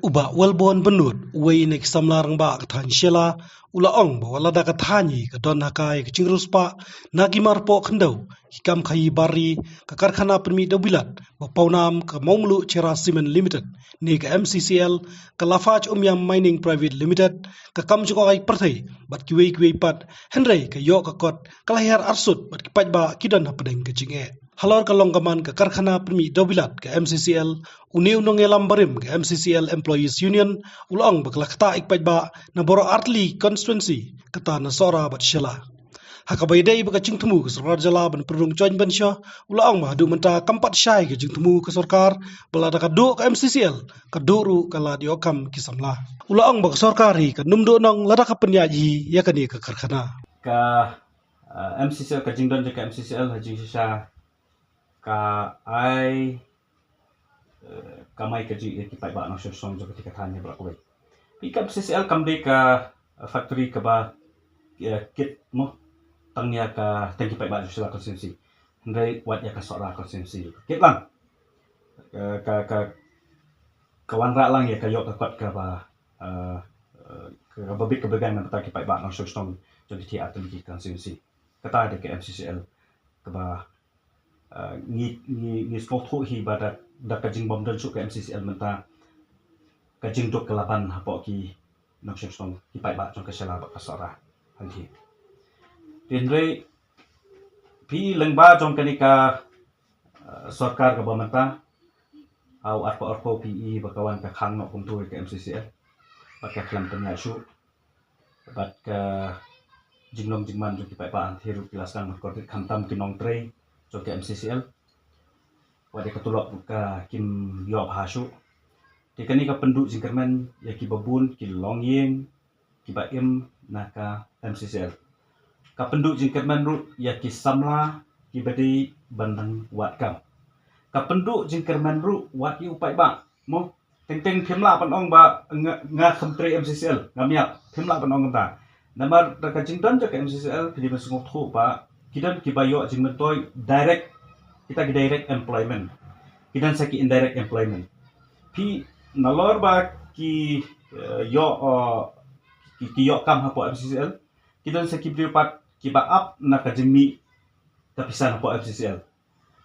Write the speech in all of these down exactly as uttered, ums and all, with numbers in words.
U Bah Wellborn Bynnud, uwei na ki samla rangbah ka thaiñ Shella, u la ong ba wat lada ka thaiñ hi ka don ha ka ïa ka jingriewspah na ki marpoh khyndew, ki kam khaïi bar ri, ka karkhana pynmih dewbilat ba pawnam ka Mawmluh Cherra Cement Limited ne ka M C C L, ka Lafarge Umiam Mining Private Limited, ka kam jngohkai pyrthei bad kiwei kiwei pat, hynrei ka ïoh ka kot ka la hiar arsut bad ki paidbah ki don hapdeng ka jingeh. Halor ka long ka man ka karkhana pynmih dewbilat ka M C C L, une u nongïalam barim ka M C C L Employees Union u la ong ba ka la ktah ïa ki paidbah na baroh artylli constituency, kata na Sohra bad Shella. Ha kaba ïadei bad ka jingthmu ka sorkar jylla ban pynrung joint venture, u la ong ba haduh mynta kam pat shai ka jingthmu ka sorkar ba lada ka duh ka M C C L, ka duh ruh ka lad ïoh kam ki samla. U la ong ba ka sorkar hi kan ym duh nong lada ka pynïaid hi ïa kane ka karkhana. Ka uh, M C C L, ka jingdon jong ka M C C L ha jingshisha ka ai uh, kamai ka jingïeit ki paidbah nongshong shnong jong ka thaiñ hi baroh kawei. Phi, ka M C C L kam dei ka uh, factory kaba uh, kit mo tang ïa ka tang ki paidbah jong Shella constituency, hynrei wat ïa ka Sohra constituency kit lang. Uh, ka ka ka wanrah lang ïa ka ïoh ka kot kaba uh, uh, kaba bit kaba biang na bynta ki paidbah nongshong shnong jong ki thaiñ artylli ki constituency. Kata dei ka M C C L kaba uh, ngi ngi ngi sngewthuh hi ba da da ka jingbym don shuh ka M C C L mynta ka jingduk ka la ban hapoh ki nongshong shnong, ki paidbah jong ka Shella bad ka Sohra. Hynrei phi, lyngba jong kane ka uh, sorkar kaba mynta, ha u arphew arphew phi i ba ka wan ka khang noh kumto ïa ka M C C L bad ka khlem pynïaid shuh. Bad ka jinglong jingman jong ki paidbah hangtei ruh ki la sdang ban kordit, khamtam ki nongtrei jong ka M C C L. Wat ïa ka tulop ruh ka kim ïoh bha shuh. Te kane ka pynduh jingkyrmen ïa kiba bun ki longïing kiba im na ka M C C L. Ka pynduh jingkyrmen ruh ïa ki samla kiba dei ban nang wad kam. Ka pynduh jingkyrmen ruh wat ïa u paidbah mo. Teng teng phim lah ban ong ba nga, nga kham trei M C C L, ngam ïap, phim lah ban ong kumta. Namar da ka jingdon jong ka M C C L phi dei ban sngewthuh ba ki don kiba ïoh jingmyntoi direct, kita ki direct employment, ki don sa ki indirect employment. Phi, nalor ba ki uh, ïoh uh, ki, ki ïoh kam hapoh M C C L, ki don sa ki briew pat kiba ap na ka jingmih ka pisa hapoh M C C L.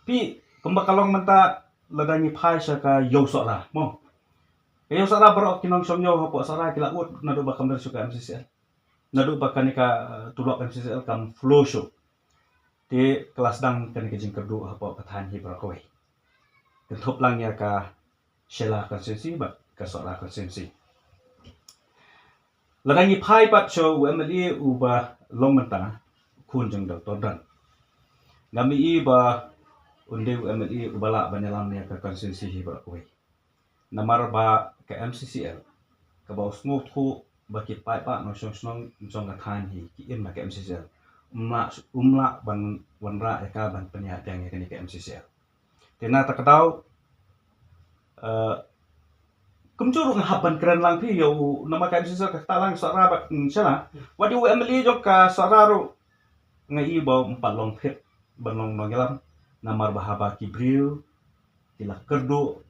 Phi, kumba ka long mynta, lada ngi phai sha ka ïew Sohra mo. Ka ïew Sohra, baroh ki nongshong ïew hapoh Sohra ki la ud naduh ba kam don shuh ka M C C L, naduh ba kane ka uh, tulop M C C L kam flow shuh. Te ka la sdang kane ka jingkyrduh hapoh ka thaiñ hi baroh kawei, kynthup lang ïa ka Shella constituency bad ka Sohra constituency. Lada ngi phai pat sha u M L A uba long mynta, khun jong Doctor Don, ngam i ba un dei u M L A uba lah ban ïalam ïa ka constituency hi baroh kawei. Namar ba ka M C C L, kaba u sngewthuh ba ki paidbah nongshong shnong jong ka thaiñ hi ki im na ka M C C L, um lah, um lah ban wanrah ïa ka ban pynïaid biang ïa kane ka M C C L. Te na kata ka daw, uh, kumjuh ruh nga hap ban kren lang phi ïa u, namar ka M C C L ka ktah lang Sohra bad Shella. Wat ïa u M L A jong ka Sohra ruh nga i ba um pat long fit ban long nongïalam, namar ba haba ki briew ki la kyrduh,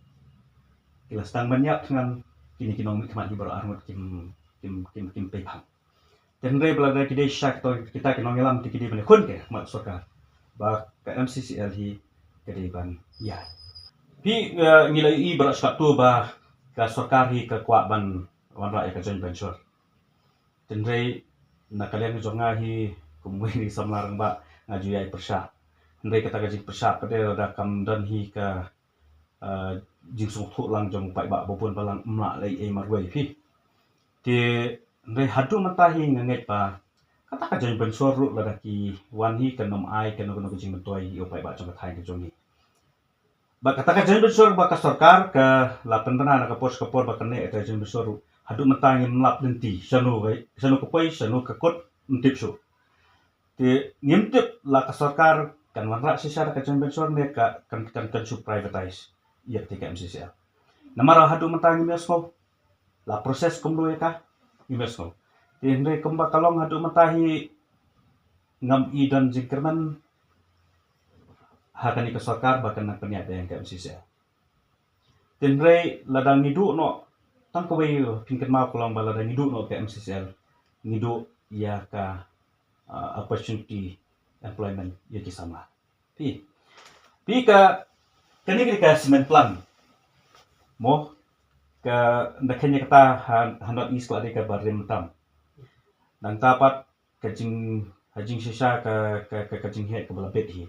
ki la sdang ban ïap thngan, kine ki nongmihkhmat hi baroh arngut kim kim kim kim pei phang. Te hynrei ba lada ki dei sha kita, kita ki nongïalam te ki dei ban ïakhun ki ha khmat sorkar ba ka M C C L hi ka dei ban ïaid. Phi, uh, ngi la ïohi baroh shi katto ba ka sorkar hi ka kwah ban wanrah ïa ka joint venture. Te hynrei na ka liang jong nga hi kum uwei na ki samla rangbah nga ju ïai pyrshah. Hynrei kata ka jingpyrshah pat de lada kam don hi ka uh, jingsngewthuh lang jong u paidbah ba bun ba lang, ym lah leh ei ei marwei phi. Te hynrei haduh mynta hi nga ngeit ba kata ka joint venture ruh lada ki wan hi kan ym ai kano kano ka jingmyntoi ïa u paidbah jong ka thaiñ ka jong ngi. Ba kata ka joint venture ba ka sorkar ka la pynbna na ka por sha ka por ba kane ka joint venture ruh, haduh mynta ngim lap lynti shano ka, shano ka poi, shano ka kut, ym tip shuh. Te ngim tip la ka sorkar kan wanrah shisha da ka joint venture ne ka kan, kan, kan shu privatize ïa ka M C C L. Namar haduh mynta ngim ïohsngew la process kumno ïa ka, ngim ïohsngew. Te hynrei kumba ka long haduh mynta hi ngam i don jingkyrmen ha kane ka sorkar ba kan nang pynïaid biang ïa ka M C C L. Te hynrei lada ngi duh noh Tang kawei phin kynmaw ka long ba lada ngi duh noh ka M C C L, ngi duh ïa ka, ah, opportunity employment ïa ki samla. Phi, phi ka, kane ka dei ka cement plant. Mo, ka, da kane kata ha, ha North East ka la dei kaba rim tam. Nangta pat ka jing, ha jingshisha ka, ka, ka, ka jingheh kaba la bit hi,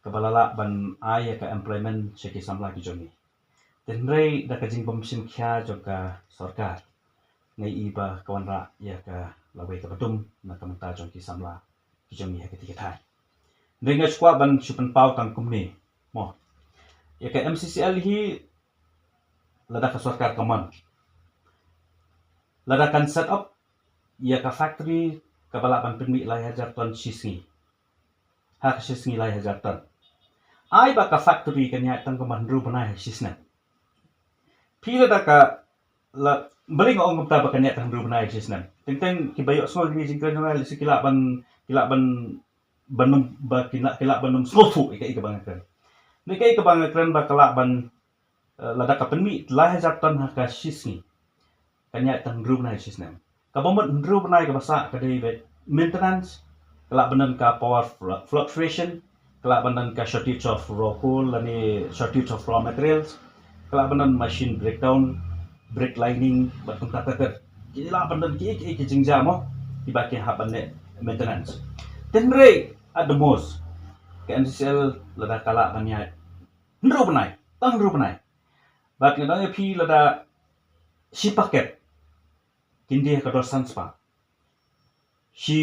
kaba la lah ban ai ïa ka employment sha ki samla ki jong ngi. Hynrei da ka jingbymshim khia jong ka sorkar, nga i ba ka wanrah ïa ka lawei kaba dum na ka bynta jong ki samla ki jong ngi ha kata ka thaiñ. Hynrei nga sngewkwah ban shu pynpaw tang kumne. Mo, ïa ka M C C L hi, lada ka sorkar ka mon, lada kan set up ïa ka factory kaba lah ban pynmih lai hajar ton shi sngi. Ha ka shi sngi lai hajar ton. Ai ba ka factory kan ïaid tang kumba hynriew bnai ha shi snem. Phi lada ka, la, balei nga ong kumta ba kan ïaid tang hynriew bnai ha shi snem? Teng teng kiba ïohsngew ïa kane ka jingkren jong nga lehse ki lah ban, ki lah ban, ban ym, ba ki lah, ki lah ban ym sngewthuh ïa ka, ïa kaba nga kren. Ïa ka, ïa kaba nga kren ba ka lah ban, eh, lada ka pynmih lai hajar ton ha ka shi sngi, kan ïaid tang hynriew bnai shi snem. Kaba mut hynriew bnai kaba sah ka dei beit maintenance, ka lah ban don ka power flu-, fluctuation, ka lah ban don ka shortage of raw coal lane shortage of raw materials, ka lah ban don machine breakdown, brick lining, bad kumta ter ter. Ki lah ban don ki, ki, ki jingjia mo, kiba ki hap ban leh maintenance. Hynrei at the most ka M C C L lada ka lah ban ïaid hynriew bnai, tang hynriew bnai. Bad nga ong ïa phi lada shi paket kin die ha ka dor san spah. Shi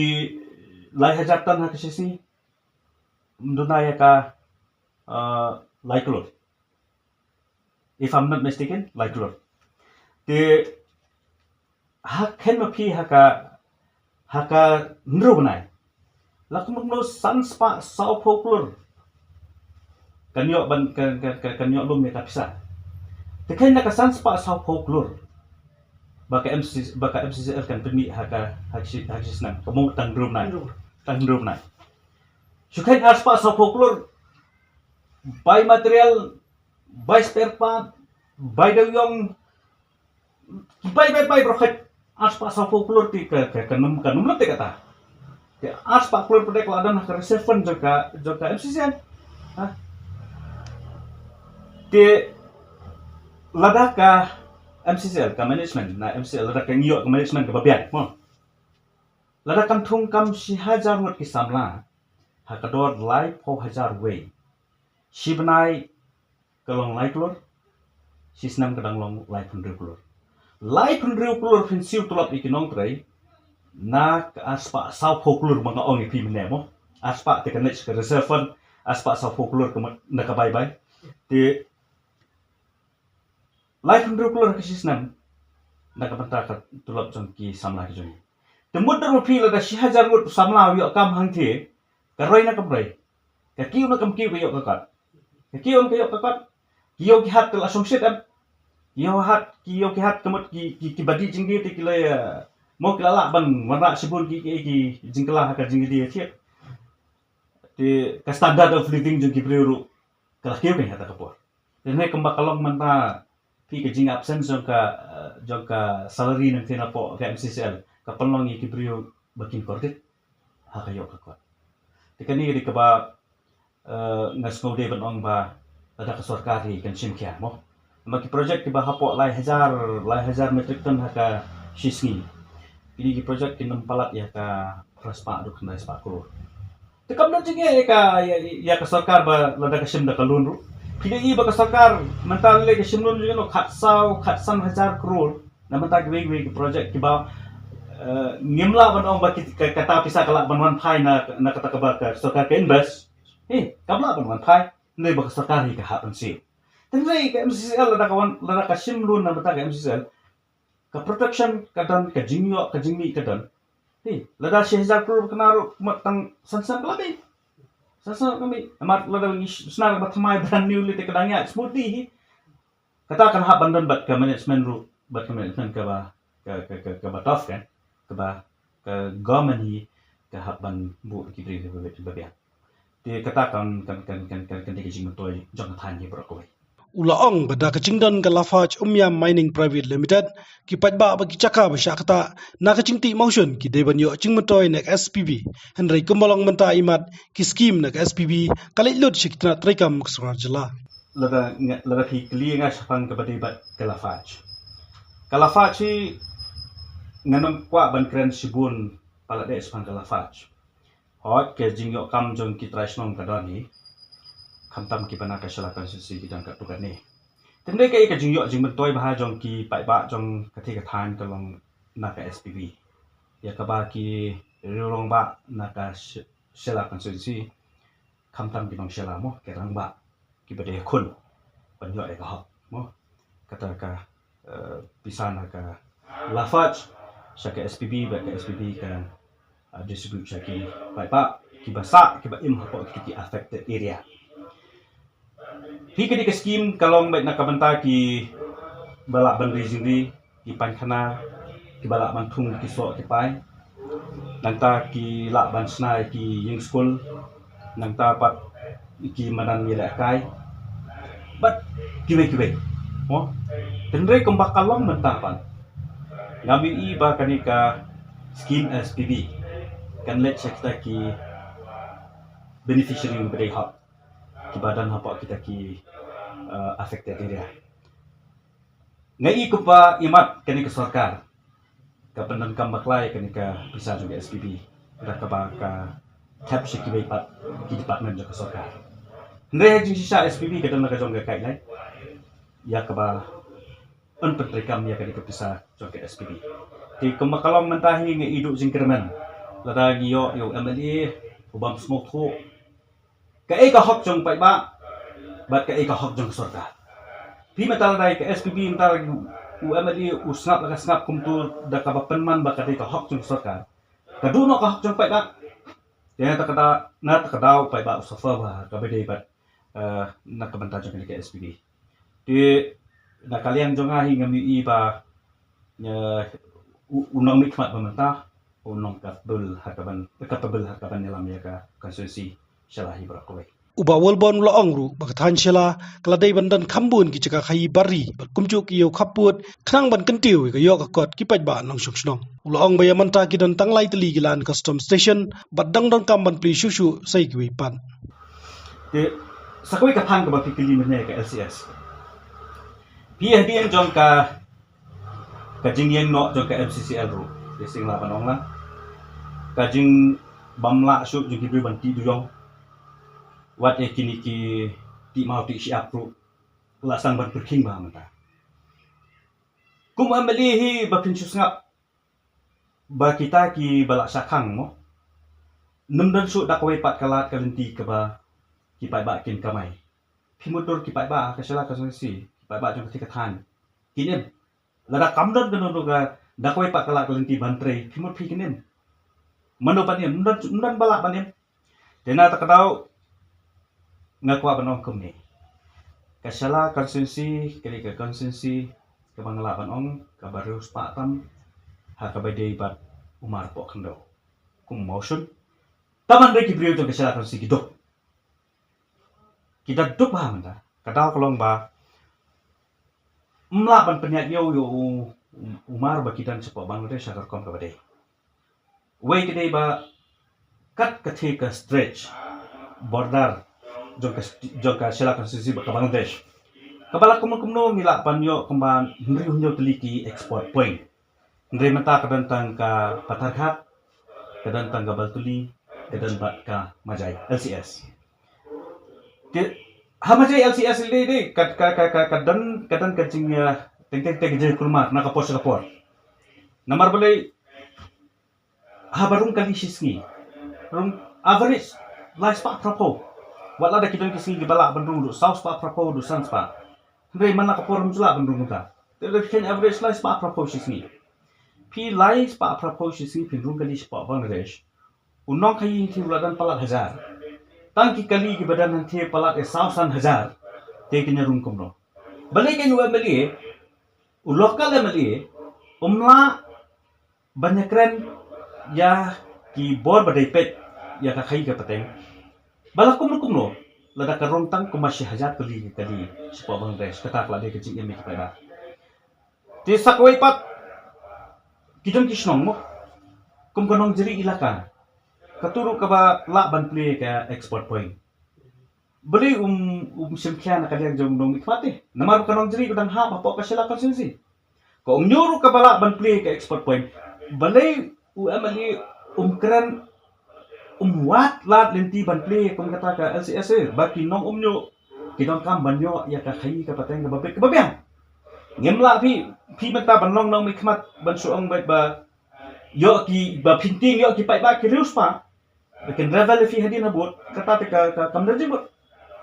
lai hajar ton ha ka shi sngi, ym duna ïa ka, uh, lai klur. If I'm not mistaken, lai klur. Te ha khein ma phi ha ka, ha ka hynriew bnai, la kumno kumno san spah sawphew klur kan ïoh ban, kan, kan, kan, kan ïoh lum ïa ka pisa. Te khein na ka san spah sawphew klur ba ka M C, ba ka M C C L kan pynmih ha ka, ha ka shi, ha ka shi snem, ka mut tang hynriew bnai. Tang hynriew bnai. Shu khein ar spah sawphew klur, bai material, bai spare part, bai dewïong, bai, bai, bai baroh khoit, ar spah sawphew klur te ka, ka, kan ym, kan ym lut te kata. Te ar spah klur pat ka la don ha ka reserve fund jong ka, jong ka M C C L. Ha? Te lada ka M C C L, ka management na M C C L, lada ka ngi ïoh ka management kaba biang, mo, lada kan thung kam shi hajar ngut ki samla ha ka dor laiphew hajar wei, shi bnai ka long lai klur, shi snem ka dang long laiphew hynriew klur. Laiphew hynriew klur phin siew tulop ïa ki nongtrei na ka ar spah sawphew klur ba nga ong ïa phi mynne, mo. Ar spah te ka neh ka reserve fund, ar spah sawphew klur ka mut na ka bai bai. Te laiphew hynriew klur ha ka shi snem na ka bynta ka tulop jong ki samla ki jong ngi. Te mut dur ma phi lada shi hajar ngut u samla u ïoh kam hangthie, ka roi ne kam roi? Ka kiew ne kam kiew ka ïoh ka kot? Ka kiew ne ka ïoh ka kot? Ki ïew ki hat ka la shongshit em? Ki ïew hat, ki ïew ki hat ka mut ki, ki, kiba dih jingdie te ki la, eh, mo, ki la lah ban wanrah shibun ki, ki, ki jingkylla ha ka jingdie thied. Te ka standard of living jong ki briew ruh ka la kiew kane ha kata ka por. Te ne kumba ka long mynta, phi, ka jing absence jong ka, eh, jong ka salary nangtei napoh ka M C C L ka pynlong ïa ki briew ba kim kordit ha ka ïoh ka kot. Te kane ka dei kaba, eh, nga sngewdei ban ong ba lada ka sorkar hi kan shim khia, mo. Namar ki project kiba hapoh lai hajar, lai hajar metric ton ha ka shi sngi, kine ki project kin ym palat ïa ka phra spah haduh khyndai spah klur. Te kam don jingeh ïa ka, ïa, ïa ka sorkar ba lada ka shim da ka loan ruh. Phi da i ba ka sorkar mynta lei ka shim loan jong ngi khatsaw, khatsan hajar klur na mynta kiwei kiwei ki project kiba, eh, ngim lah ban ong ba ki, ka, kata pisa ka lah ban wan phai na, na kata kaba ka sorkar ka invest. Hi, kam lah ban wan phai. Hynrei ba ka sorkar hi ka hap ban siew. Hynrei ka M C C L lada ka wan, lada ka shim loan na bynta ka M C C L, ka protection ka don, ka jingïoh ka jingmih ka don. Hi, lada shi hajar klur kane ruh, mut tang san snem ka la mih. San snem ka mih. Namar lada ngi sna kaba thymmai brand new lei te ka dang ïaid smoothly hi. Kata kan hap ban don bad ka management ruh, bad ka management kaba, ka, ka, ka, kaba tough kan, kaba, ka government hi ka hap ban buh ki briew kiba, kiba biang. Te kata kan, kan, kan, kan, kan, kan dei ka jingmyntoi jong ka thaiñ hi baroh kawei. U la ong ba da ka jingdon ka Lafarge Umiam Mining Private Limited, ki paidbah ba ki jaka ba shah ktah na ka jingtih mawshun ki dei ban ïoh jingmyntoi na ka S P B. Hynrei kumba long mynta imat, ki skim na ka S P B ka leit lut sha ki tnat treikam ka sorkar jylla. Lada nga, lada phi kylli nga shaphang kaba dei bad ka Lafarge. Ka Lafarge hi ngan ym kwah ban kren shibun palat de shaphang ka Lafarge. Hooid, ka jingïoh kam jong ki trai shnong ka don hi. Khamtam kiba na ka Shella constituency ki don katto katne. Te dei ka, ka jingïoh jingmyntoi bha jong ki paidbah jong ka thaiñ ka thaiñ ka long na ka S P B. Ïa kaba ki rangbah na ka Sh-, Shella constituency. Khamtam ki nong Shella mo, ki rangbah kiba dei khun ban ïoh ïa ka hok mo. Kata ka, eh, pisa na ka Lafarge sha ka S P B, bad ka S P B ka, eh, distribute sha ki paidbah kiba sah, kiba im hapoh ki, ki affected area. Hi kane ka skim ka long beit na ka bynta kiba lah ban ri jingri, ki painkhana, kiba lah ban thung ki soh ki pai. Nangta ki lah ban shna ïa ki ïing skul. Nangta pat ïa ki madan ïalehkai. Bad kiwei kiwei. Mo? Hynrei kumba ka long mynta pat, ngam ïohi ba kane ka skim S P B kan leit sha kita ki beneficiary ba dei hok, kiba don hapoh kita ki, eh, affected area. Nga i kumba imat kane ka sorkar ka pyndonkam bakla ïa kane ka pisa jong ka S P B, da kaba ka thep sha kiwei pat ki department jong ka sorkar. Hynrei ha jingshisha S P B ka don la ka jong ka guideline ïa kaba yn pyntreikam ïa kane ka pisa jong ka S P B. Te kumba ka long mynta hi nga i duh jingkyrmen lada ngi ïoh ïa u M L A u bym sngewthuh kaei ka hok jong paidbah bad kaei ka hok jong ka sorkar. Phi mynta lada ka S P B mynta u M L A u sngap la ka sngap kumta da kaba pynman ba ka dei ka hok jong ka sorkar, ka duh noh ka hok jong paidbah. Te na kata ka daw, na kata ka daw paidbah u suffer bha kaba dei bad, eh, na ka bynta jong kane ka S P B. Te na ka liang jong nga hi ngam ïohi ba, eh, u, u nongmihkhmat ba mynta u long capable ha kaban, capable ha kaban ïalam ïa ka constituency Shella hi baroh kawei. U Bah Wilborn u la ong ruh ba ka thaiñ Shella ka la dei ban don kham bun ki jaka khaïi bar ri bad kumjuh ki ïew khappud khnang ban kyntiew ïa ka ïoh ka kot ki paidbah nongshong shnong. U la ong ba ïa mynta ki don tang lai tylli ki Land Custom Station bad dang donkam ban plie shuh shuh sa ïa kiwei pat. Te sa kawei ka phang kaba phi kylli mynne ka L C S. Phi hadien jong ka ka jingïeng noh jong ka M C C L ruh, te sing lah ban ong la, ka jingbym lah shuh jong ki briew ban tih dujong, wat ïa kine ki tih maw tih shyiap ruh la sdang ban pyrkhing bha mynta. Kum M L A hi ba phin shu sngap ba kita kiba la shah khang mo, ym don shuh da kawei pat ka lad ka lynti kaba ki paidbah kin kamai. Phi mutdur ki paidbah ha ka Shella constituency, ki paidbah jong ka thaiñ ka thaiñ kin im. Lada kam don kano kano ka da kawei pat ka lad ka lynti ban trei, phi mut phi kin im? Mano ban im? Ym don, ym don ba lah ban im. Te na kata ka daw nga kwah ban ong kumne. Ka Shella constituency ka dei ka constituency kaba nga lah ban ong kaba riewspah tam ha kaba dei bad u mar poh khyndew. Kum mawshun, tang ban dei ki briew jong ka Shella constituency ki duk. Ki da duk bha mynta. Ka daw ka long ba ym lah ban pynïaid ïew ïa u, u mar ba ki don shapoh Bangladesh ha ka rukom kaba dei. Wei ka dei ba kat ka thie ka stretch border jong ka st-, jong ka Shella constituency bad ka Bangladesh. Kaba la kumno kumno ngi lah ban ïoh kumba hynriew hynñiew tylli ki export point. Hynrei mynta ka don tang ka Patharghat, ka don tang ka Baltuli, ka don bad ka Majai L C S. Te ha Majai L C S lei lei ka, ka, ka, ka, ka don, ka don ka jing, eh, teng teng teng ka jingkulmar na ka por sha ka por. Namar balei? Haba rung kali shi sngi, rung average lai spah phraphew. Wat la da ki don ki sngi kiba lah ban rung haduh saw spah phraphew, haduh san spah. Hynrei man la ka por ym ju lah ban rung kumta. Te lada phi kheiñ average lai spah phraphew shi sngi, phi lai spah phraphew shi sngi phin rung kali shapoh Bangladesh. U nongkhaïi hangtei u la don palat hajar. Tang ki kali kiba don hangtei palat ïa saw san hajar. Te kin ïa rung kumno? Balei kein u M L A, u local M L A, um lah ban ïakren ïa ki bor ba dei peit ïa ka khaïi ka pateng? Ba la kumno kumno Lada ka rung tang kumba shi hajar tylli ki kali shapoh Bangladesh, kata ka la dei ka jingim ïa ki paidbah. Te sa kawei pat, ki don ki shnong mo, kum ka Nongjri Elaka, kato ruh kaba lah ban plie ka export point. Balei um, um shim khia na ka liang jong u nongmihkhmat te? Namar ka Nongjri ka dang hap hapoh ka Shella constituency. Ka Umñiuh ruh kaba lah ban plie ka export point. Balei u M L A um kren, um wad lad lynti ban plie kum kata ka L C S A, ba ki nong Umñiuh ki donkam ban ïoh ïa ka khaïi ka pateng kaba bit kaba biang. Ngim lah phi, phi mynta ban long nongmihkhmat ban shu ong beit ba ïoh ki, ba pyntieng ïoh ki paidbah ki riewspah. Ba kin rebel ïa phi hadien habud, kata te ka, ka kam da jingmut.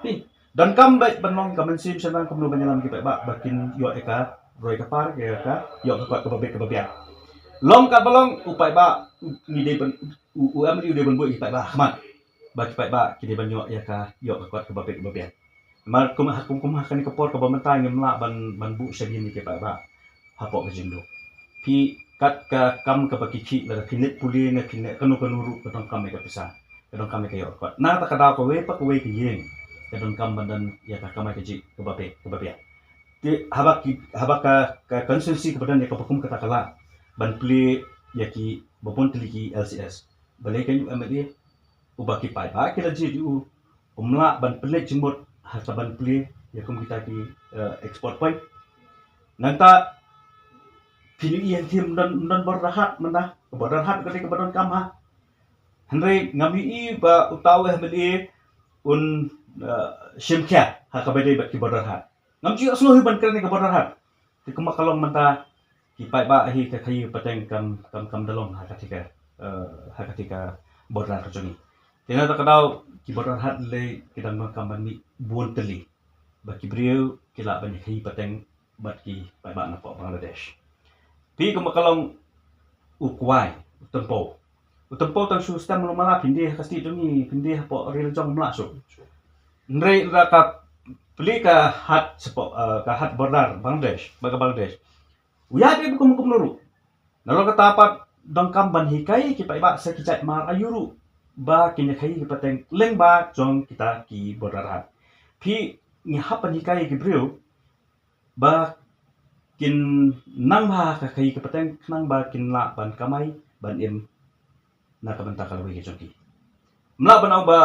Phi, donkam beit ban long ka mynsiem shanang kumno ban ïalam ki paidbah ba kin ïoh ïa ka roi ka par, ïa ka ïoh ka kot kaba bit kaba biang. Long katba long, u paidbah, u, ngi dei ban, u, u M L A u dei ban buh ïa ki paidbah ha khmat. Ba ki paidbah ki dei ban ïoh ïa ka ïoh ka kot kaba bit kaba biang. Namar kum ha, kum, kum ha kane ka por kaba mynta ngim lah ban, ban buh shadien ïa ki paidbah hapoh ka jingduk. Phi, kat ka kam kaba ki khih, lada phin leit pule ne phin leit kano kano ruh, ka donkam ïa ka pisa, ka donkam ïa ka ïoh kot. Na kata ka daw kawei pa kawei ka ïing ka donkam ban don ïa ka kamai kajih kaba bit kaba biang. Te haba ki, haba ka, ka constituency kaba don ïa kaba kum kata ka lah ban plie ïa kiba bun tylli ki L C S, balei ka U M L A, uba ki paidbah ki la jied ïa u, um lah ban pynleit jingmut ha ka ban plie ïa kum kita ki, eh, export point. Nangta phin ïohi hangtei ym don, ym don border haat mynta. Ka border haat ka dei kaba donkam ha. Hynrei ngam ïohi ba uta u M L A un, eh, shim khia ha kaba dei bad ki border haat. Ngam ju ïohsngew hi ban kren ïa ka border haat. Te kumba ka long mynta, ki paidbah hi ka khaïi pateng kam, kam, kam da long ha kata ka, eh, ha kata ka border ka jong ngi. Te na kata ka daw ki border haat lei ki dang donkam ban mih bun tylli ba ki briew ki lah ban ïa khaïi pateng bad ki paidbah napoh Bangladesh. Phi, kumba ka long u kwai, u tympew. U tympew tang shu stem lum mala, phin die ha ka state jong ngi, phin die hapoh ri la jong, ym lah shuh. Hynrei lada ka plie ka haat shapoh, eh, ka haat border Bangladesh bad ka Bangladesh, u ïaid beit kum, kumno ruh. Nalor kata pat donkam ban hikai ki paidbah sa ki jait mar aïu ruh ba kin ïa khaïi ki pateng lyngba jong kita ki border haat. Phi, ngi hap ban hikai ki briew ba kin nang bha ha ka khaïi ka pateng khnang ba kin lah ban kamai ban im na ka bynta ka lawei ka jong ki. Ym lah ban ong ba,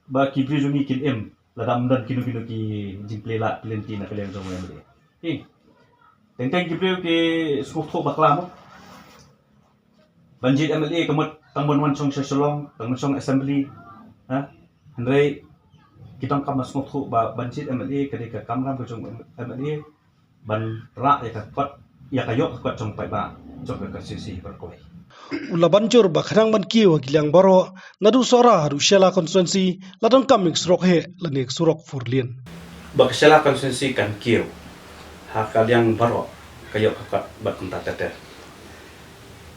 ba ki briew jong ngi kin im lada ym don kino kino ki jingplie lad plie lynti na ka liang jong u M L A. Phi, teng teng ki briew ki sngewthuh bakla mo. Ban jied M L A ka mut tang ban wan shong sha Shillong, tang ban shong assembly. Ha? Hynrei ki donkam ban sngewthuh ba ban jied M L A ka dei ka kamram ka jong M L A ban rah ïa ka kot, ïa ka ïoh ka kot jong paidbah jong ka constituency baroh kawei. U la ban jur ba khnang ban kiew ha ki liang baroh, naduh Sohra haduh Shella constituency, la donkam ïa ka surok heh lane ka surok four lane. Ba ka Shella constituency kan kiew ha ka liang baroh ka ïoh ka kot bad kumta ter ter.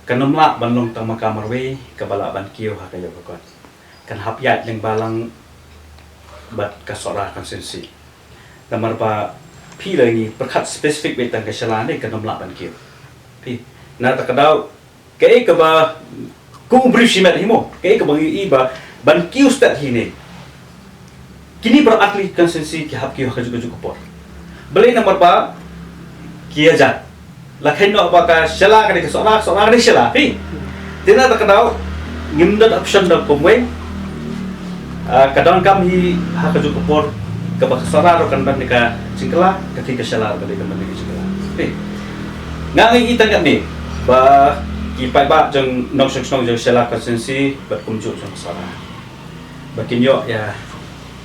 Kan ym lah ban long tang ma ka marwei kaba lah ban kiew ha ka ïoh ka kot. Kan hap ïaid lyngba lang bad ka Sohra constituency. Namar ba phi, la ngi pyrkhat specific beit tang ka Shella ne, kan ym lah ban kiew. Phi, na kata ka daw kaei kaba kum u briew shimet hi mo, kaei kaba ngi i ba ban kiew stet hi ne. Kine baroh ar tylli ki constituency ki hap kiew ha kajuh kajuh ka por. Balei? Namar ba ki ïa jat. La kheiñ noh ba ka Shella ka dei ka Sohra, ka Sohra ka dei Shella, phi. Te na kata ka daw ngim don option da kumwei. Ah, ka donkam hi ha kajuh ka por kaba ka Sohra ruh kan ban da ka jingkylla, ka dei ka Shella ruh ka dei kan ban da ka jingkylla. Phi, nga ngi i tang katne ba ki paidbah jong nongshong shnong jong Shella constituency bad kumjuh jong ka Sohra ba kin ïoh ïa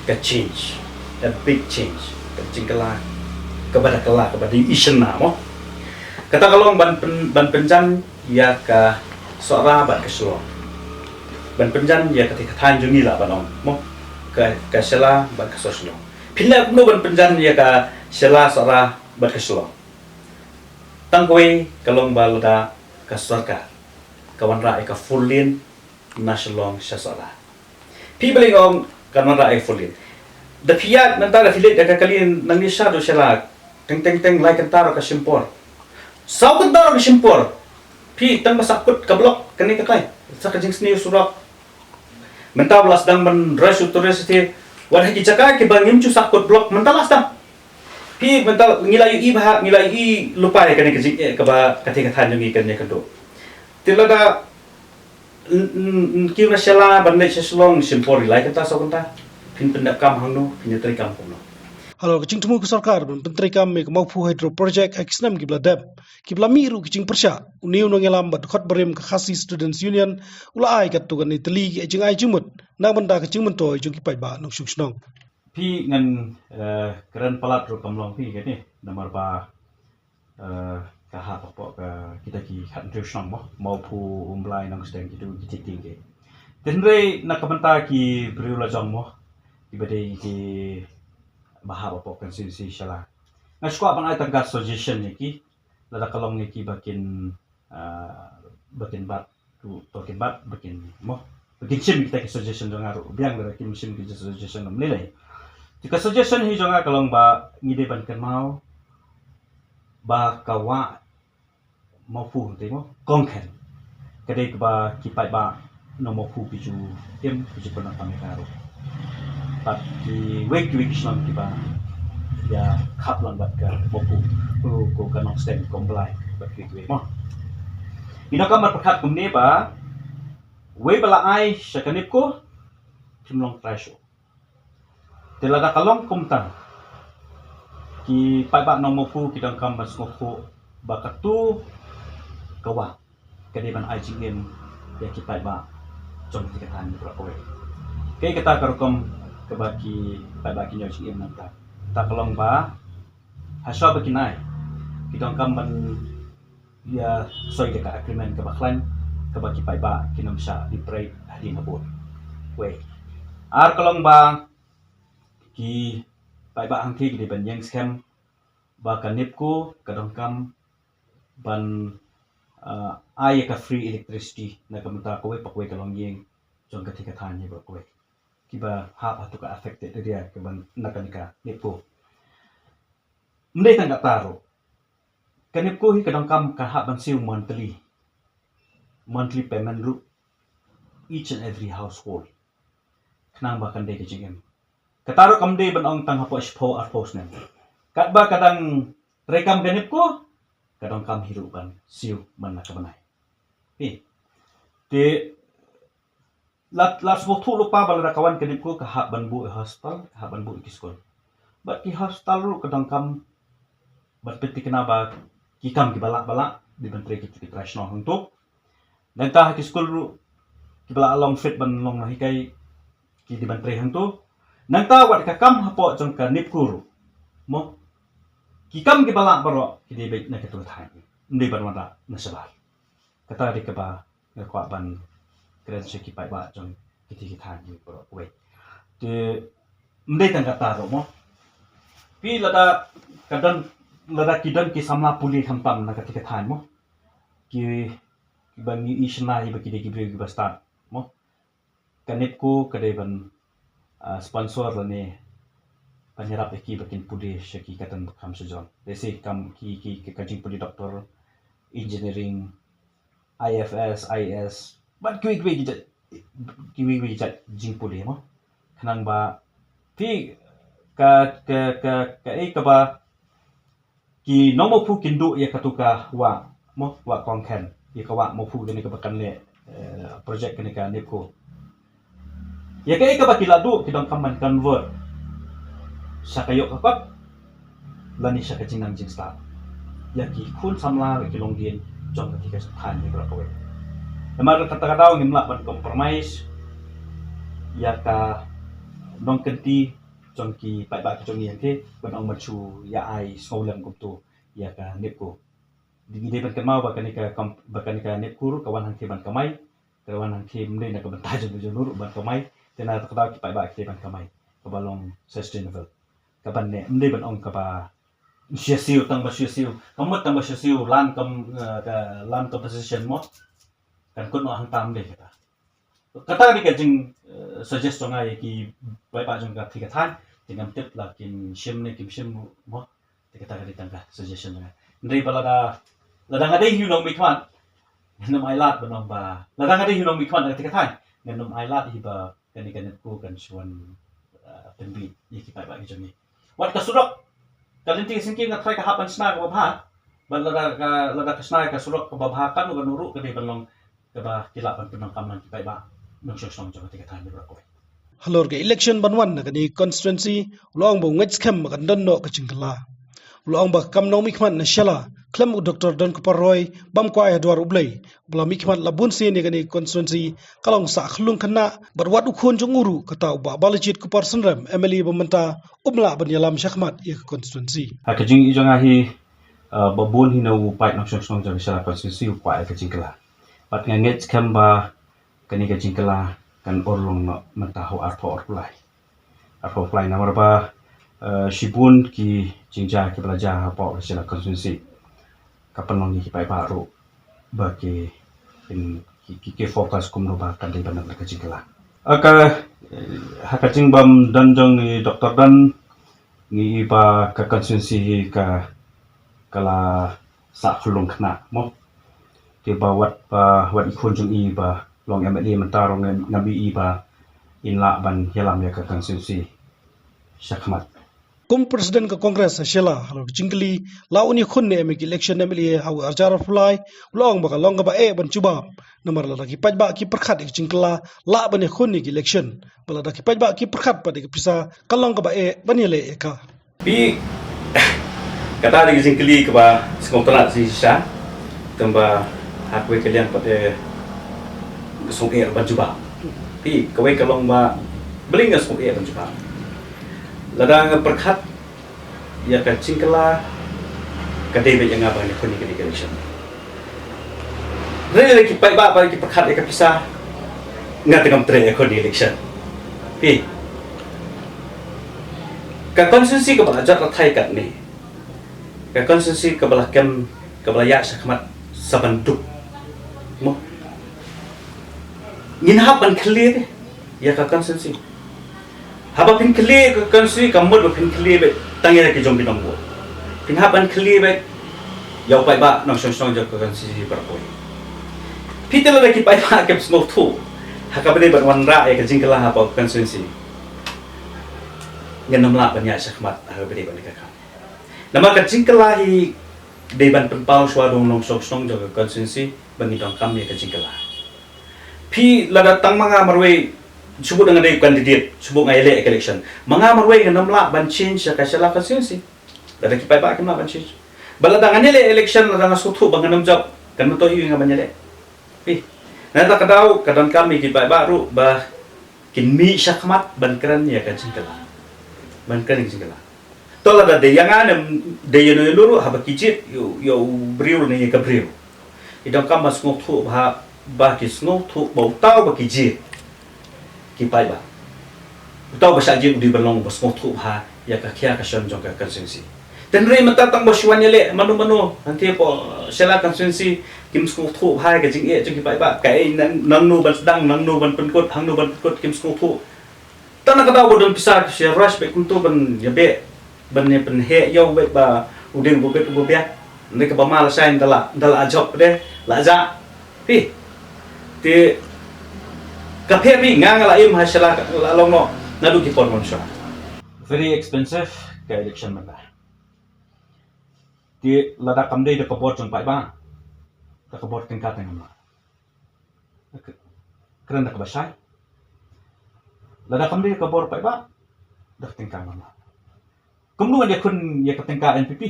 ka change, a big change, ka jingkylla kaba da kylla, kaba da ïohi na mo. Kata ka long ban pyn-, ban pynjan ïa ka Sohra bad ka Shillong. Ban pynjan ïa kata ka thaiñ jong ngi lah ban ong mo, ka, ka Shella bad ka Sohra Shillong. Phin leh kumno ban pynjan ïa ka Shella, Sohra bad ka Shillong? Tang kawei ka long ba lada ka sorkar ka wanrah ïa ka four lane na Shillong sha Sohra. Phi, balei nga ong kan wanrah ïa four lane? Da phi ïaid mynta, da phi leit da ka kali nangne shaduh Shella, teng teng teng lai kynta ruh ka shim por. Saw kynta ruh ka shim por. Phi, tang ba sah kut ka block kane katai, sa ka jingsniew surok. Mynta ba la sdang ban rush u tourist te, Wat ha ki jaka kiba ngim ju sah kot block mynta la sdang. Phi mynta ngi la ïohi bha, ngi la ïohi lypa ïa kane ka jingeh kaba ka thei ka than jong ngi kan ïa ka duh. Te lada n- n- n- kiew na Shella ban leit sha Shillong shim por ïa lai kynta saw kynta. Phin pyndep kam hangno, phin ïa trei kam kumno? Halor ka jingthmu ka sorkar ban pyntrei kam ïa ka Mawphu Hydro Project ha ki snem kiba la dep, kiba la mih ruh ki jingpyrshah, une u nongïalam bad dkhot barim ka Khasi Students Union u la ai katto katne tylli ki jingai jingmut na ka bynta ka jingmyntoi jong ki paidbah nongshong shnong. Phi ngan eh, kren palat ruh kam long phi kane namar ba eh, ka hap hapoh ka kita ki khathynriew shnong mo, Mawphu, Umblai, Nongsteng, kitu ki tieng tieng ki. Te hynrei na ka bynta ki briew la jong mo, kiba dei kiba hap hapoh constituency Shella, nga shu kwah ban ai tang ka suggestion ïa ki, lada ka long ïa ki ba kin ah, ba kin bat ruh to kin bat, ba kin mo, ba kin shim kita ki suggestion jong nga ruh, biang lada kim shim ki suggestion ym lei lei. Te ka suggestion hi jong nga ka long ba ngi dei ban kynmaw ba ka wah Mawphu te mo, Kongkhen, ka dei kaba ki paidbah nong Mawphu ki ju im, ki ju pyndonkam ïa ka ruh. Bad kiwei kiwei ki shnong kiba ïa khap lang bad ka Mawphu, ko, ko ka Nongsteng, ko Umblai bad kiwei kiwei mo. Ngi donkam ban pyrkhat kumne ba wei ba la ai sha ka NEEPCO, kim long trai shuh. Te lada ka long kumta, ki paidbah nong Mawphu ki donkam ban sngewthuh ba katu ka wah ka dei ban ai jingim ïa ki paidbah jong ka thaiñ baroh kawei. Kaei kata ka rukom kaba ki paidbah kin ïoh jingim nangta? Kata ka long ba hashwa ba kin ai, ki donkam ban ïa soi da ka agreement kaba khlaiñ, kaba ki paidbah kin ym shah lip rate hadien habud. Wei. Ar ka long ba ki paidbah hangthie ki dei ban ïeng skhem ba ka NEEPCO ka donkam ban ah, ai ïa ka free electricity na ka bynta kawei pa kawei ka longïing jong ka thaiñ baroh kawei, kiba hap ha tu ka affected area kaba na kane ka NEEPCO. Ym dei tang kata ruh, ka NEEPCO hi ka donkam ka hap ban siew monthly, monthly payment ruh each and every household, khnang ba kan dei ka jingim. Kata ruh kam dei ban ong tang hapoh shiphew arphew snem. Katba ka dang treikam ka NEEPCO, ka donkam hi ruh ban siew man la ka bnai. Phi. Te la, la sngewthuh lypa ba lada ka wan ka NEEPCO ka hap ban buh ïa hospital, ka hap ban buh ïa ki skul. Bad ki hospital ruh ka donkam ban pynthikna ba ki kam kiba lah ba lah dei ban trei ki, ki trai shnong hangto. Nangta ha ki skul ruh kiba la long fit ban long nonghikai ki dei ban trei hangto. Nangta wat ka kam hapoh jong ka NEEPCO ruh mo, ki kam kiba lah baroh ki dei beit na katu ka thaiñ, ym dei ban wanrah na shabar. Kata dei kaba nga kwah ban kren sha ki paidbah jong kiti ki thaiñ baroh kawei. Te ym dei tang kata ruh mo, phi, lada ka don, lada ki don ki samla pule khamtam na kati ka thaiñ mo, ki, kiba ngi i shynna hi ba ki dei ki briew kiba stad mo, ka NEEPCO ka dei ban ah, sponsor lane ban ïarap ïa ki ba kin pule sha ki katto katne kam sha jon. Lehse kam ki, ki, ki ka jingpule doctor, engineering, I F S, I A S, bad kiwei kiwei ki jait, kiwei kiwei ki jait jingpule mo, khnang ba phi, ka, ka, ka, kaei kaba ki nong Mawphu kin duh ïa katu ka wah mo, wah Kongkhen, ïa ka wah Mawphu kane kaba kan leh eh, project kane ka NEEPCO. Ïa kaei kaba ki la duh ki donkam ban convert sha ka ïoh ka kot lane sha ka jingnang jingstad ïa ki khun samla, ïa ki longdien jong kati ka thaiñ baroh kawei. Namar kata ka daw ngim lah ban compromise ïa ka nongkynti jong ki paidbah ki jong ngi hangthie ban ong ban shu ïa ai sngewlem kumto ïa ka NEEPCO. Ngi dei ban kynmaw ba kane ka kam-, ba kane ka NEEPCO ruh ka wan hangthie ban kamai, ka wan hangthie, ym dei na ka bynta jong u jong u ruh ban kamai, te na kata ka daw ki paidbah ki dei ban kamai kaba long sustainable, kaban ne, ym dei ban ong kaba shu siew tang ba shu siew, ka mut tang ba shu siew land com-, eh, ka land compensation mo, kan kut noh hangta, ym dei kata. Kata ka dei ka jing eh, suggest jong nga ïa ki paidbah jong kati ka thaiñ, te ngam tip la kin shim ne kim shim mo. Te kata ka dei tang ka suggestion jong nga. Hynrei ba lada, lada nga dei hi u nongmihkhmat, ngan ym ailad ban ong ba, lada nga dei hi u nongmihkhmat na kati ka thaiñ, ngan ym ailad hi ba kane ka NEEPCO kan shu wan, eh, pynbeit ïa ki paidbah ki jong ngi. Wat ka surok, ka lynti ka syngkien nga tharai ka hap ban shna kaba bha. Bad lada ka, lada ka shna ka surok kaba bha, kano kano ruh ka dei ban long kaba ki lah ban pyndonkam lang ki paidbah nongshong shnong jong kata ka thaiñ baroh kawei. Halor ka election ban wan na kane ka constituency, u la ong ba u ngeit skhem ba kan don noh ka jingkylla. U la ong ba ka kam nongmihkhmat na Shella khlem u Doctor Donkupar Roy bym kwah ïa duwar U Blei, ba la mihkhmat la bun sien ïa kane ka constituency, ka long sah khyllung khynnah, bad wat u khun jong u ruh, kata u Bah Balajied Kupar Synrem, M L A ba mynta, um lah ban ïalam shakhmat ïa ka constituency. Ha ka jingïohi jong nga hi, uh, ba bun hi na u paid nongshong shnong jong ka Shella constituency u kwah ïa ka jingkylla. Bad nga ngeit skhem ba kane ka jingkylla kan urlong noh mynta ha u arphew arphew lai. Arphew arphew lai namar ba, eh, shibun ki jingjia kiba la jia hapoh ka Shella constituency. Ka pynlong ïa ki paidbah ruh ba ki, ki, ki, ki focus kumno ba kan dei ban don ka jingkylla. Ha ka, eh, ha ka jingbym don jong i Doctor Don, ngi i ba ka constituency hi ka, ka la sah khyllung khynnah mo. Te ba wat, ba wat i khun jong i ba long M L A mynta ruh ngam, ngam i ba in lah ban ïalam ïa ka constituency shakhmat. Kum president ka Congress ha Shella, halor ka jingkylli la un ïakhun ne em ïa ka election M L A ha u arhajar arphew lai, u la ong ba ka long kaba eh ban jubab. Namar lada ki paidbah ki pyrkhat ïa ka jingkylla, lah ban ïakhun ïa ka election. Bad lada ki paidbah ki pyrkhat pat ïa ka pisa, ka long kaba eh ban ïaleh ïa ka. Phi, kata dei ka jingkylli kaba sngewtynnat shisha. Tangba ha kawei ka liang pat, eh, nga sngewsih ban jubab. Phi, kawei ka long ba, balei nga sngewsih ban jubab? Lada nga pyrkhat ïa ka jingkylla, ka dei beit ïa nga ban ïakhun ïa ka election. Hynrei lada ki paidbah ba ki pyrkhat ïa ka pisa, nga te ngam treh ïakhun election. Phi, ka constituency kaba la jot la thai katne, ka constituency kaba la kem, kaba la ïaid shakhmat sa ban duk. Mo, ngin hap ban khlieh ïa ka constituency. Haba phin khlieh ka constituency, ka mut ba phin khlieh beit tang ïa ki jong ki nongbuh. Phin hap ban khlieh beit ïa u paidbah nongshong shnong jong ka constituency baroh kawei. Phi, te lada ki paidbah kim sngewthuh ha kaba dei ban wanrah ïa ka jingkylla hapoh ka constituency, ngin ym lah ban ïaid shakhmat ha kaba dei ban ïa ka kam. Namar ka jingkylla hi dei ban pynpaw shuwa da u nongshong shnong jong ka constituency ba ngi donkam ïa ka jingkylla. Phi, lada tang ma nga marwei, shu bud nga dei candidate, shu bud nga ïaleh ïa ka election, ma nga marwei ngan ym lah ban change ïa ka Shella constituency. Lada ki paidbah kim lah ban change. Bad lada ngan ïaleh election, lada nga sngewthuh ba ngan ym jop, kan myntoi hi nga ban ïaleh. Phi, na kata ka daw ka donkam ïa ki paidbah ruh ba kin mih shakhmat ban kren ïa ka jingkylla. Ban kren ïa ka jingkylla. To lada dei ïa nga ne dei ïano ïano ruh, haba ki jied ïa u, ïa u briew ne ïa ka briew, ki donkam ban sngewthuh bha, ba ki sngewthuh ba uta uba ki jied, ki paidbah, uta uba shah jied u dei ban long uba sngewthuh bha ïa ka khia ka shon jong ka constituency. Te hynrei mynta tang ba shu wan ïaleh mano mano hangtei hapoh Shella constituency, kim sngewthuh bha ïa ka jingeh jong ki paidbah. Kaei nang, nangno ban sdang, nangno ban pynkut, hangno ban pynkut, kim sngewthuh. Tang na ka daw ba don pisa ki shu rush beit kumto ban ïa beh, ban ïa pynheh ïa u beit ba u dei uba bit uba biang. Hynrei kaba ma lashai ynda la, ynda la jop de, la jah. Phi, te ka pher, phi, nga, nga la im ha Shella, la long noh naduh ki por mynshuwa. Very expensive ka election mynta. Te lada kam dei da ka bor jong paidbah, da ka bor tyngka te ngam lah. Kren da kaba shai. Lada kam dei da ka bor paidbah, da ka tyngka ngam lah. Kumno ngan ïakhun ïa ka tyngka N P P?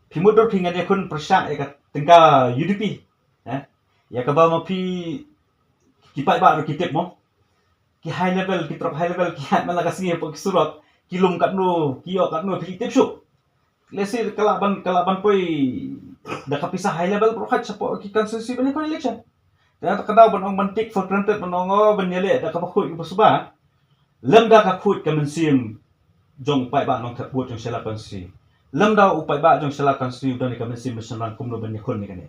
Phi mutdur phi ngan ïakhun pyrshah ïa ka tyngka U D P. Eh? Ïa kaba ma phi ki paidbah ruh ki tip mo. Ki high level, ki trok high level, ki hap man la ka sngi hapoh ki surok, ki lum katno, ki ïoh katno, phi tip shuh. Lehse ka lah ban, ka lah ban poi da ka pisa high level baroh khat shapoh ki constituency ban ïakhun election. Te na kata ka daw ban ong ban take for granted, ban ong, oh, ban ïaleh da kaba khuid kaba suba. Lymda ka khuid ka mynsiem jong u paidbah nongthep vote jong Shella constituency, lymda u paidbah jong Shella constituency u don ïa ka mynsiem ba shynrang kumno ban ïakhun ïa kane,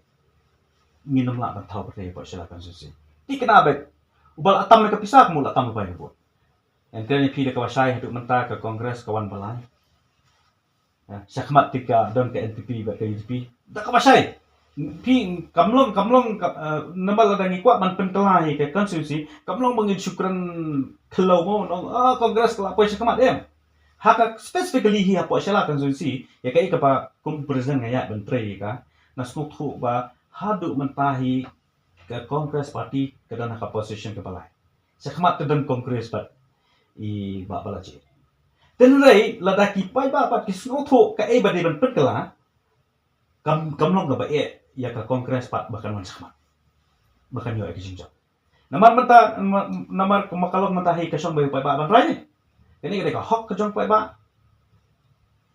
ngin ym lah ban thaw pyrthei hapoh Shella constituency. Te kane beit, uba la tam ïa ka pisa kumno la tam uba ïa ka vote. Ngan kren ïa phi da kaba shai, haduh mynta ka Congress ka wan ba lai. Ha, shakhmat te ka don ka N P P bad ka U D P. Da kaba shai, Phi kam long, kam long, ka, eh, namar lada ngi kwah ban pynkylla ïa ka constituency, kam long ba ngin shu kren khyllew mo, nong, ah, Congress ka la poi shakhmat, em. Ha ka specifically hi hapoh Shella constituency, ïa kaei kaba kum president nga ïaid ban trei ïa ka, nga sngewthuh ba haduh mynta hi ka Congress party ka don ha ka position kaba lai. Shakhmat ka don Congress bad i Bah Balajied. Hynrei lada ki paidbah pat ki sngewthuh kaei ba dei ban pynkylla, kam, kam long kaba eh ïa ka Congress pat ba kan wan shakhmat, ba kan ïoh ïa ka jingjop. Namar mynta, namar, namar kumba ka long mynta hi ka shong ba u paidbah ban rai ne. Kane ka dei ka hok ka jong u paidbah.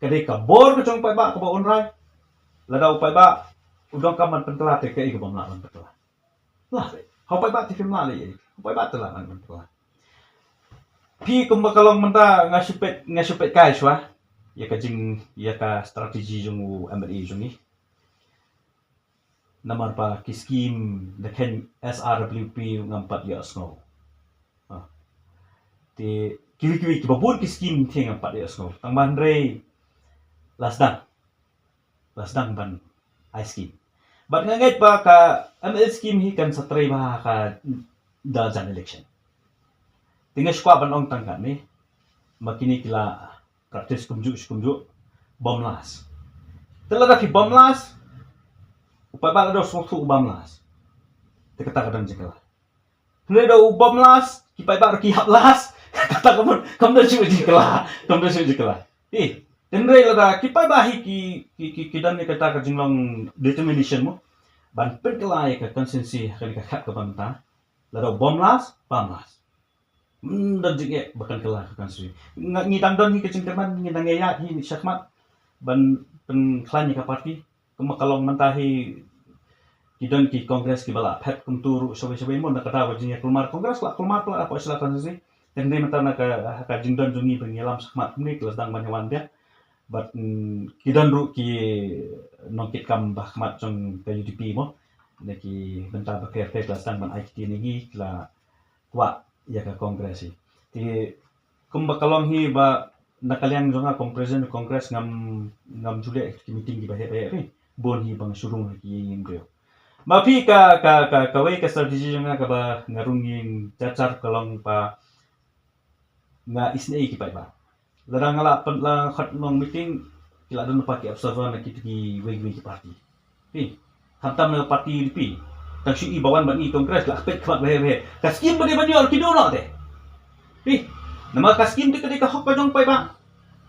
Ka dei ka bor ka jong u paidbah kaba un rai. Lada u paidbah u donkam ban pynkylla te kaei kaba ym lah ban pynkylla. Lah leh. Ha u paidbah te phim lah leh ïa, u paidbah te lah ban pynkylla. Phi kumba ka long mynta nga shu peit, nga shu peit kai shuwa ïa ka jing, ïa ka strategy jong u M L A jong ngi. Namar ba ki skim da kheiñ S R W P ngam pat ïohsngew. Ha. Te kiwei kiwei kiba bun ki skim te ngam pat ïohsngew. Tang ba hynrei la sdang, la sdang ban ai skim. Bad nga ngeit ba ka M L A skim hi kan sa trei bha ha ka da jan election. Te nga shu kwah ban ong tang katne, ma kine ki la practice kumjuh shi kumjuh, bym las. Te lada phi bym las, u paidbah lada u sngewthuh u bym las, te kata ka don jingkylla. Hynrei lada u bym las, ki paidbah ruh ki hap las, kata ka bun, kam don shuh jingkylla, kam don shuh jingkylla. Eh, hynrei lada ki paidbah hi ki, ki, ki, ki don ïa kata ka jinglong determination mo ban pynkylla ïa ka constituency ha kane ka khat kaba mynta. Lada u bym las, bym las. Hmm, don jingeh ba kan kylla ka constituency. Nga, ngi dang don hi ka jingkyrmen, ngi dang ïaid hi shakhmat ban pynkhlaiñ ïa ka party. Kumba ka long mynta hi ki don ki Congress kiba la phet kumta ruh shawei shawei mo, na ka daw ba jingïakulmar Congress la kulmar palat hapoh Shella constituency. Te hynrei mynta na ka, ha ka jingdon jong ngi ba ngi ïalam shakhmat kumne ki la sdang ban ïawan biang. Bad, mm, ki don ruh ki nongkitkam ba khmat jong ka U D P mo, na ki bynta ba pher pher ki la sdang ban ai ktien ïa ngi, ki la kwah ïa ka Congress hi. Te kumba ka long hi ba na ka liang jong nga kum president Congress ngam, ngam ju leh ki meeting kiba heh ba heh ri. Bun hi ba nga shu rung ha ki ïing briew. Ba phi ka, ka, ka, kawei ka strategy jong nga kaba nga rung ïing jar jar ka long ba nga isynei ki paidbah. Lada nga la pyn, la khot long meeting, ki la don pat ki observer na kito kiwei kiwei ki party. Phi, khamtam na party U D P. Tang shu i ba wan bad ngi Congress la peit khmat ba heh ba heh. Ka skim ba dei ban ïoh ki duh noh te. Phi, namar ka skim te ka dei ka hok ka jong paidbah.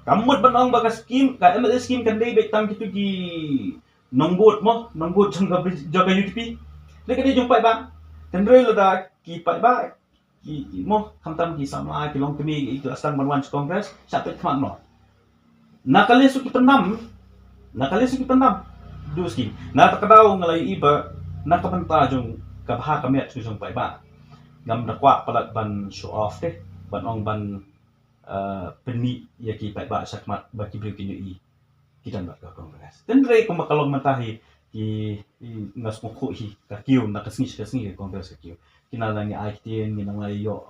Kam mut ban ong ba ka skim, ka M L A skim kan dei beit tang kito ki nongbud mo, nongbud jong ka, jong ka U D P. Te ka dei jong paidbah. Hynrei lada ki paidbah ki, ki mo, khamtam ki samla, ki longkmie, ki la sdang ban wan sha Congress, shah peit khmat noh. Na ka list ki pyndam, na ka list ki pyndam. Duh skim. Na kata ka daw nga la ïohi ba na ka bynta jong ka bha ka miat jong paidbah, ngam da kwah palat ban show off te, ban ong ban, eh, pynmih ïa ki paidbah shakhmat ba ki briew kin ïohi ki don bad ka Congress. Hynrei kumba ka long mynta hi ki, ki nga sngewthuh hi ka kiew na ka sngi sha ka sngi ka Congress ka kiew. Ki nang ïa ai ktien, ki nang ïa ïoh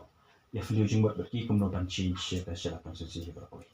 ïa phylliew jingmut bad ki kumno ban change ïa ka Shella constituency hi baroh kawei.